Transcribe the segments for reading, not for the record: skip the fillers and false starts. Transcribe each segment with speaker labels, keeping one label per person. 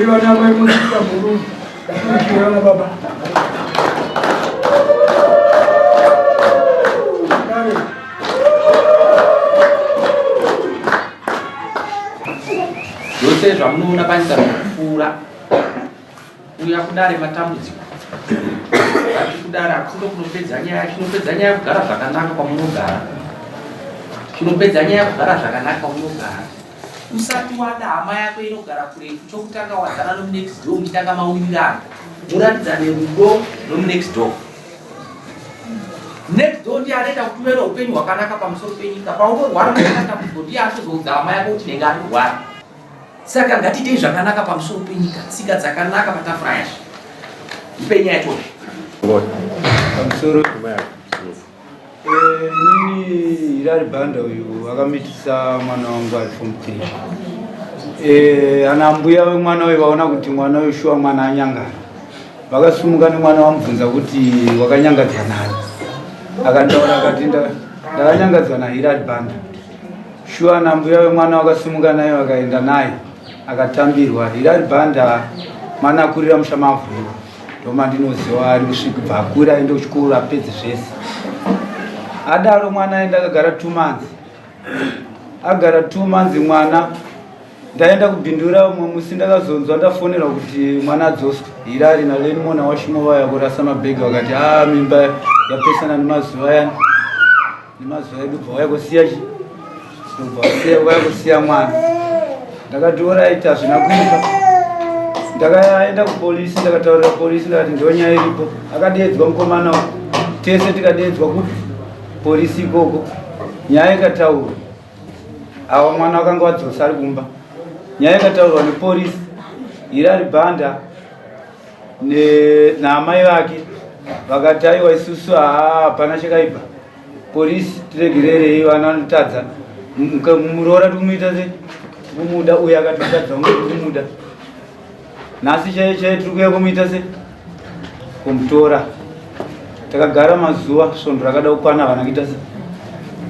Speaker 1: Vana mai musika muru, vana baba.
Speaker 2: Zvose zvamunoona panyika zvinopfuura uya kudare matambudziko ati kudare hakusindo kunopedza nyaya chinopedza nyaya kugara zvakanaka kwamunogara chinopedza nyaya kugara zvakanaka kwamunogara usati wada hama yako inogara kurefu chokutanga wadzana nomunext door muchitanga mawirirana muratidzane rudo nomunext door Next door ndiye anoita kuti uve neupenyu hwakanaka pamusoro penyika. Paunorwara unoita dambudziko ndiye anozoudza hama yako kuti ndenge ari kurwara. Saka ngatiitei zvakanaka pamusoro penyika, tsika dzakanaka patafura yashe. Ndipe nyaya yacho.
Speaker 1: Pamusoro eh, inini Hilary Banda uyu akamitisa mwana wangu ari form 3. Eh, ana mbuya vemwana uyu vaona kuti mwana uyu shuwa mwana anyangara. Vakasumuka nemwana vamubvunza kuti wakanyangadzwa nani, akataura akati ndakanyangadzwa naHillary Banda. Shuwa nambuya wemwana wakasumuka naye vakaenda naye akatambirwa. Hillary Banda mwana akurira musha mavhu ndomandinoziva ari kusvika bva akura aende kuchikoro apedze zvese. Adaro mwana aenda akagara 2 months, agara 2 months mwana Ndaenda kubindura umwe musi ndakazonzwa ndafonerwa kuti mwana adzoswa. Hirari naLenmona washimo vaya kurasa mabhegi vakati ah mimba yapesana nemazuva ayani nemazuva edu bva waya kusiya chi bva waya kusiya mwana. Ndakati orit hazvina kuipa. Ndakaenda kupolisi ndakataurira polisi ndakati ndiyo nyaya iripo. Akadeedzwa mukomana tese tikadeedzwa kupi polisi ikoko nyaya ikataurwa. Awa mwana wakanga wadzosa ari kumba. Nyaya yakataurwa nepolisi Hilary Banda naamai vake vakati aiwa isusu haa hapana chakaipa polisi tiregererei vana vanotadza muroora tikumuita se tikumuda uye akati mukadzi wangu tikumuda nhasi chaiye chaiye tiri kuuya kumuita se kumutora takagara mazuva svondo rakada kukwana havana kuita se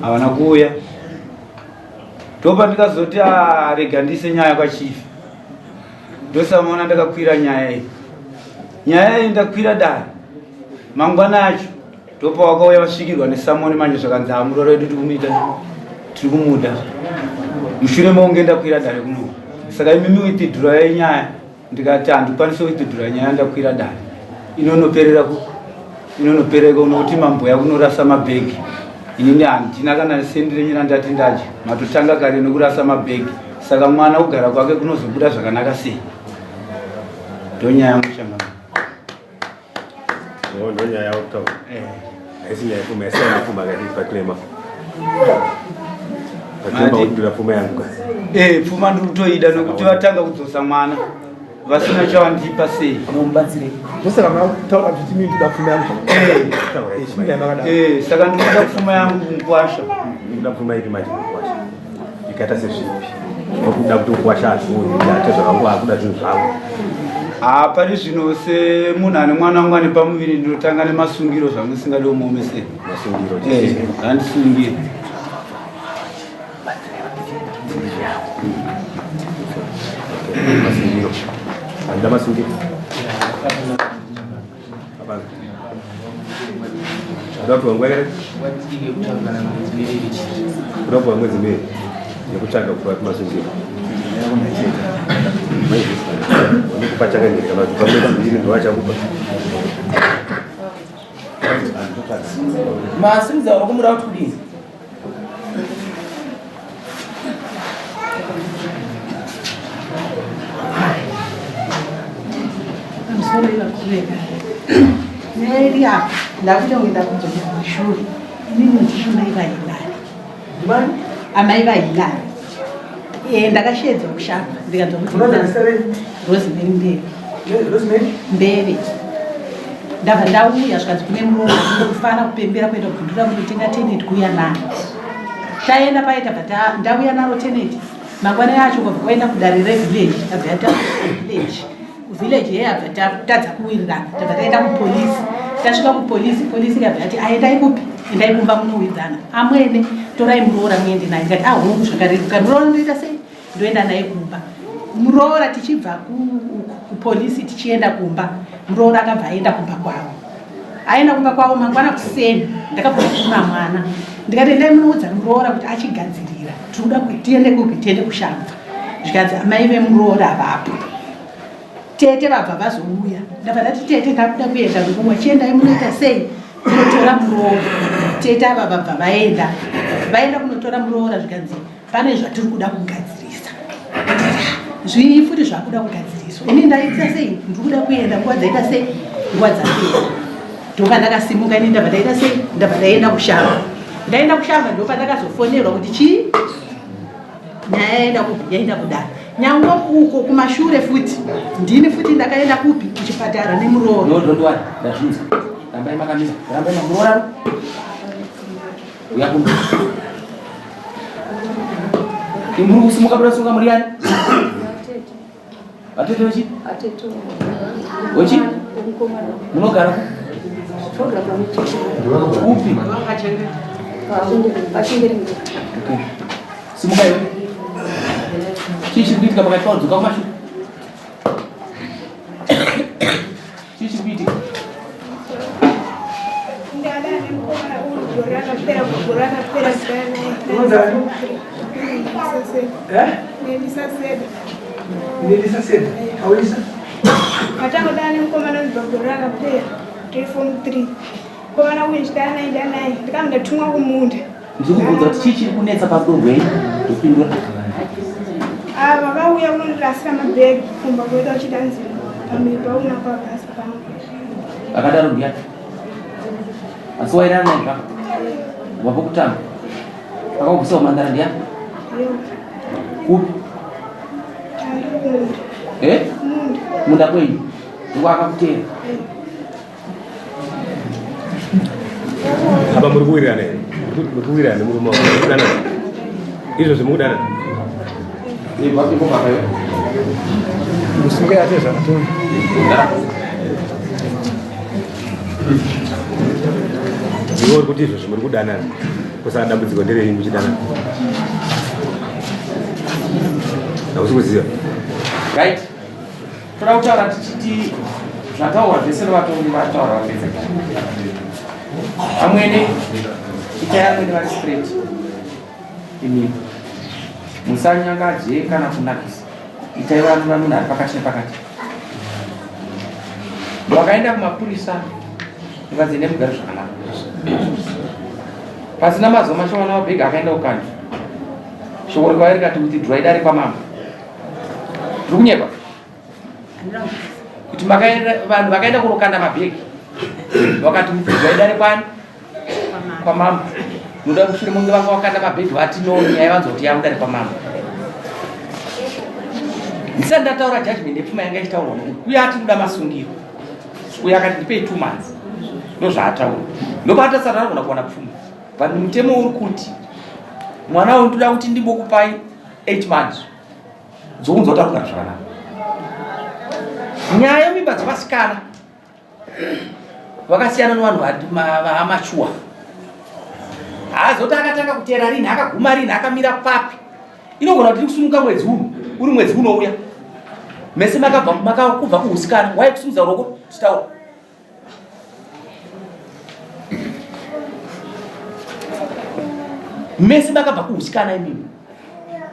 Speaker 1: havana kuuya ndopa ndikazoti ah, rega ndiise nyaya kwachifi ndosamaona ndakakwira nyaya iyi nyaya iyi ndakwira dare mangwana acho ndopa wakauya vasvikirwa nesamoni manje zvakanzi hamuroro wedu tikumuita tiri kumuda mushure mokunge ndakwira dare kuno saka imimi witidhura yenyaya ndikati handikwanisi witidhura nyaya ndakwira dare inonoperera ku inonopereka unokuti mamboya kunorasa mabhegi inini handina kana sendi renyu randati ndadya matotanga kare nekurasa mabhegi saka mwana kugara kwake kunozobuda zvakanaka sei ndonyaya yangu changama
Speaker 3: Oh, ndonyaya yako kutaura. Eh. Haisi nyaya yepfuma, yasiyana nepfuma akati paclaima. Paclaima kuti ndoda pfuma yangu ka.
Speaker 1: Eh, pfuma ndiri kutoida nekuti vatanga kudzosa mwana vasina chavandipa sei.
Speaker 4: Mubatsire. Ndosaka makutaura kuti mimi ndoda pfuma yangu.
Speaker 1: Eh, eh, saka ndinoda pfuma yangu mukwasha.
Speaker 3: Ndinoda pfuma ipi manje mukwasha? Ikaita sezvipi? Wakuda kuti mukwasha azvione kuti ate zvavangu akuda zvinhu zvavo.
Speaker 1: Ah, pari zvino semunhu ane mwana wangu ane pamuviri ndinotanga nemasungiro zvangu ndisingadi umuomesere.
Speaker 3: Masungiro.
Speaker 1: Eh, handisungire.
Speaker 3: Masungiro. Handida masungiro. Unopiwa nguva here? Unopiwa mwedzi miviri yekutsvaga kuva kumasungiro. Vanokupa chakanyika kana kuti mwedzi miviri ndovachakupa.
Speaker 2: Masimudza wakumura kuti kudini?
Speaker 5: Pamusoro ivakuru vedare. Nyaya iri apa ndakuita kunge ndakudzokera kumashure. Inini ndiri mai vaHilary. Amai vaHilary. Eh, ndakasheedzwa kushamba ndikanzwa kuti Rosemary Mbeve.
Speaker 4: Rosemary
Speaker 5: Mbeve. Ndabva ndauya zvikanzi kune muroora kufara kupembera kuenda kubvundura kunotenga teneti kuuya naro. Taenda paye tabva ndauya naro teneti. Mangwana yacho kwabva kwaenda kudare revillage tabva yata village. Kuvillage yeye abva tatadza kuwirirana tabva taenda kupolisi. Tasvika kupolisi, polisi ikabva yati aendai kupi? Endai kumba munowirirana. Amwene torai muroora muende naye. Ndikati ah hongu zvakareruka. Muroora ndoita sei? Ndoenda naye kumba. Muroora tichibva kupolisi tichienda kumba, muroora akabva aenda kumba kwavo. Aenda kumba kwavo mangwana kuseni ndakabva ndatuma mwana ndikati endai munoudza muroora kuti achigadzirira tinoda kuti tiende kupi tiende kushamba zvikanzi amai vemuroora vapo tete vabva vazouya ndabva ndati tete ndakuda kuenda ndokumwa chiendai munoita sei kunotora muroora tete ava vabva vaenda vaenda kunotora muroora zvikanzi pane zvatiri kuda kugadzirisa zvii futi zvakuda kugadziriswa ini ndaita sei ndiri kuda kuenda nguva dzaita sei nguva dzapera ndopa ndakasimuka ini ndabva ndaita sei ndabva ndaenda kushamba ndaenda kushamba ndopa ndakazofonerwa kuti chii nyaya yaenda kupi yaenda kudare nyangwe uko kumashure futi ndini futi ndakaenda kupi kuchipatara nemuroora
Speaker 2: no don't worry ndazvinzwa rambai makamira rambai mamuroora uya kuno imuri kusimuka buda sunga muri yani vatete vechi wechi munogara kupi okay simuka iwe chii chiri kuitika pakati pao dzoka kumashure Chii chiri kuitika?
Speaker 6: Matangodana nemukomana unobva gore rakapera tiri form 3 mukomana uyu ndichidana naye ndana naye ndikanga ndatumwa kumunda
Speaker 2: Ndiri kubvunza kuti chii chiri kunetsa parudo rwenyu ndopindura.
Speaker 6: Ava vauya kunondirasira mabhegi kumba kwedu vachida nzvimbo pamberi pauna pabasa pangu.
Speaker 2: Akadaro ndiyani? Asi wairara naye zvako? Kubva pokutanga. Akakubvisa umhandara ndiyani? Kupi? Eh? Munda kwenyu. Ndiko akakuteera.
Speaker 3: Apa muri kuwirirana here? Muri kuwirirana nemurume wako? Muri kudanana? Izvo zvemukudanana?
Speaker 4: Musunge ate zvakatora.
Speaker 3: Iwe uri kuti izvo zvimuri kudanana. Kusaka dambudziko nderei muchidanana? Hausi kuziva.
Speaker 2: Right. Toda kutaura tichiti zvataurwa zvese nevatongi vataura vapedza. Amwene itai amwene vari straight. Imi musanyangadze kana kunakisa. Itai vanhu vanhu ari pakati nepakati. Vakaenda kumapurisa vakanzi nemugare zvakanaka. Pasina mazuva mashomana mabhegi akaenda kukanzi. Shoko rikauya rikati withdraw idare kwamambo. Ndiri kunyepa kuti vanhu vakaenda kunokanda mabhegi vakati mupfudza idare kwani kwamambo noda mushure munge vanga vakanda mabhegi vati no nyaya vanzwa kuti yamudare kwamambo ndisati ndataura judgment yepfuma yanga ichitaurwa nokuti uye ati kuda masungiro uye akati ndipei two months ndozvaataura ndopatasati anogona kuwana pfuma but mutemo uri kuti mwana uyu ndoda kuti ndimbokupai eight months dzounza kuti arikugara zvakanaka nyaya yemimba dzevasikana vakasiyana nevanhu vaamachuwa haazoti akatanga kuteera rini akaguma rini akamira papi inogona kuti kusununga mwedzi uno uri mwedzi unouya mese makabva makakubva kuhusikana wai kusimudza ruoko tichitaura Mese makabva kuhusikana imimi.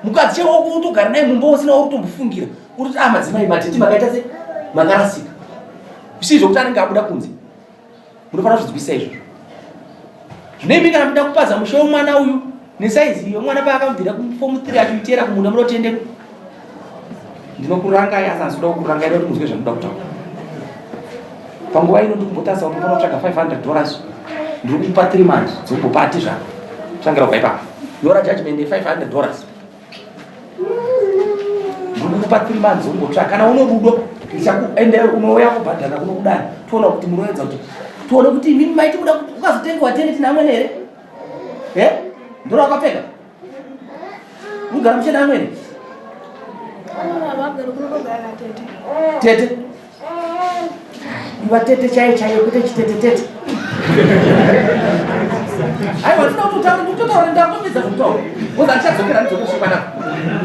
Speaker 2: Mukadzi chaiwo kutogara naye mumba usina wakutombofungira. Urikuti ah madzimai matete makaita se makarasika. Zvisizvo zvekuti anenge abuda kunze. Munofanira kuzvinzwisisa izvozvo. Zvino imi kana muda kupaza musha wemwana uyu nesaizi iyo mwana paakamubvira kufomu 3 achimuteera kumunda muda kuti ende ndinokurangai asi handisi kuda kukurangai kuti munzwe zvandinoda kutaura. Panguva ino ndikumbotarisa kuti unofanira kutsvaga 500 dollars. Ndiri kukupa 3 months dzekumbopati zvako. Tangira kubva ipapo. Nyora judgment ye 500 dollars. Ndiri kukupa 3 months dzekumbotsa kana uno rudo ndichakuende unouya kubhadhara kuno kudai. Toona kuti munoedza kuti tione kuti imimi maiti kuda kuti ukazotengewa teneti namwene here? Eh? Ndoro wakapfeka? Unogara muchena amwene? Tete. Iva tete chaiyo chaiyo kwete chitete tete. Aiwa ndinoda kuti utaure ndikutotaura ndakutopedza zvekutaura. Because andichadzokera ndidzoke zvakanaka.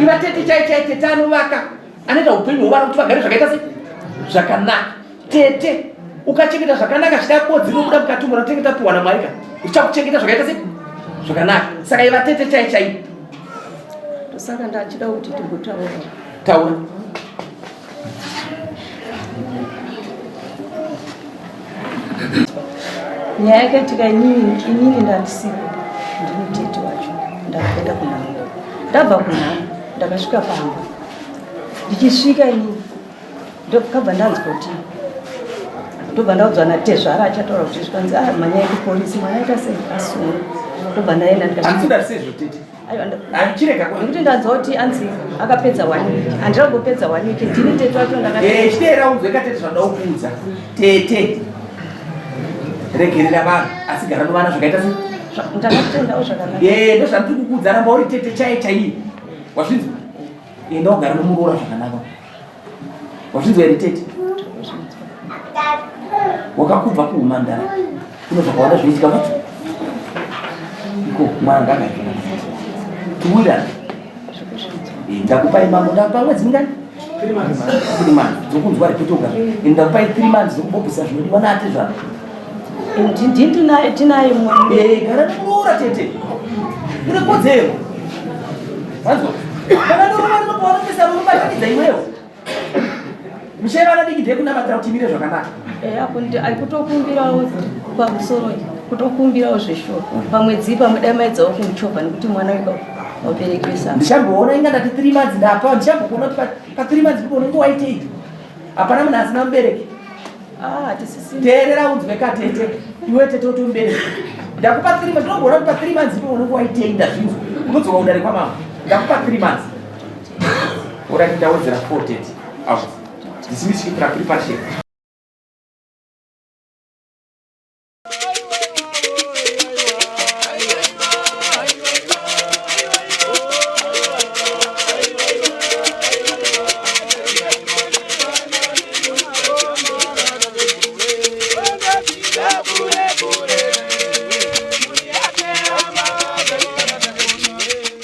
Speaker 2: Iva tete chaiyo chaiyo tete anovaka anoita upenyu hwevana kuti vagare zvakaita sei zvakanaka. Tete ukachengeta zvakanaka chida kodzi rinobuda mukati umo ratinenge tapiwa namwari ka richakuchengeta zvakaita sei zvakanaka. Saka iva tete chaiyo chaiyo.
Speaker 7: Saka ndachida kuti timbotaura.
Speaker 2: Taura.
Speaker 7: Nyaya yakaitika inini inini ndandisipo ndini tete wacho ndakaenda kunhamo ndabva kunhamo ndakasvika pamba ndichisvika inini ndokabva ndanzwa kuti ndobva ndaudzwa natezvara achataura kuti zvikanzi ah manyaya ekupolisi mwana aita sei asungwa ndobva ndaenda
Speaker 2: ndikasvika Chirega
Speaker 7: nekuti ndanzwa kuti anzi akapedza one week handira kungopedza one week ndini tete wacho
Speaker 2: ndakachiteera eh, unzwe katete zvanoda kukuudza tete regerera vanhu asi gara novana zvakaita se
Speaker 7: ndakatendawo zvakanaka
Speaker 2: eh, ndozvandiri kukuudza ramba uri tete chaiye chaiye wazvinzwa enda ugara nomuroora zvakanaka Wazvinzwa here tete? Wakakubva kuumandara. Kuno zvakawanda zvinoitika kuti iko mwana ngagare zvakanaka. Tiwirirane. Eh, ndakupai mambo ndakupa mwedzi mingani? 3 months. 3 months. Dzokunzwa repeat oga. Eh, ndakupai 3 months dzokubobisa zvinodiwa naatezvara.
Speaker 7: Ndini tinaye mwana.
Speaker 2: Eh, gara nekuroora tete. Une kodzero. Wanzwa? Kana ndorova rinopa vanopesa runobatanidza iwewe. Misha yevana diki ndeyekunamatira kuti imire zvakanaka.
Speaker 7: Eh, apo ndi kutokumbirawo pamusoro kutokumbirawo zveshuwa pamwedzi pamwe dai maedzawo kumuchovha nekuti mwana weka vabereki vese
Speaker 2: ndichamboona inga ndati 3 months ndapa ndichambokuona kuti pa 3 months ndipo unenge waitei hapana munhu asina mubereki
Speaker 7: Ah,
Speaker 2: teerera unzwe ka tete iwe tete utomubereki ndakupa 3 months ndinogoona kuti pa 3 months ipo unenge waitei ndazvinzwa unodzoka kudare kwamama ndakupa 3 months orati ndawedzera 4 tete out dismiss you preparation.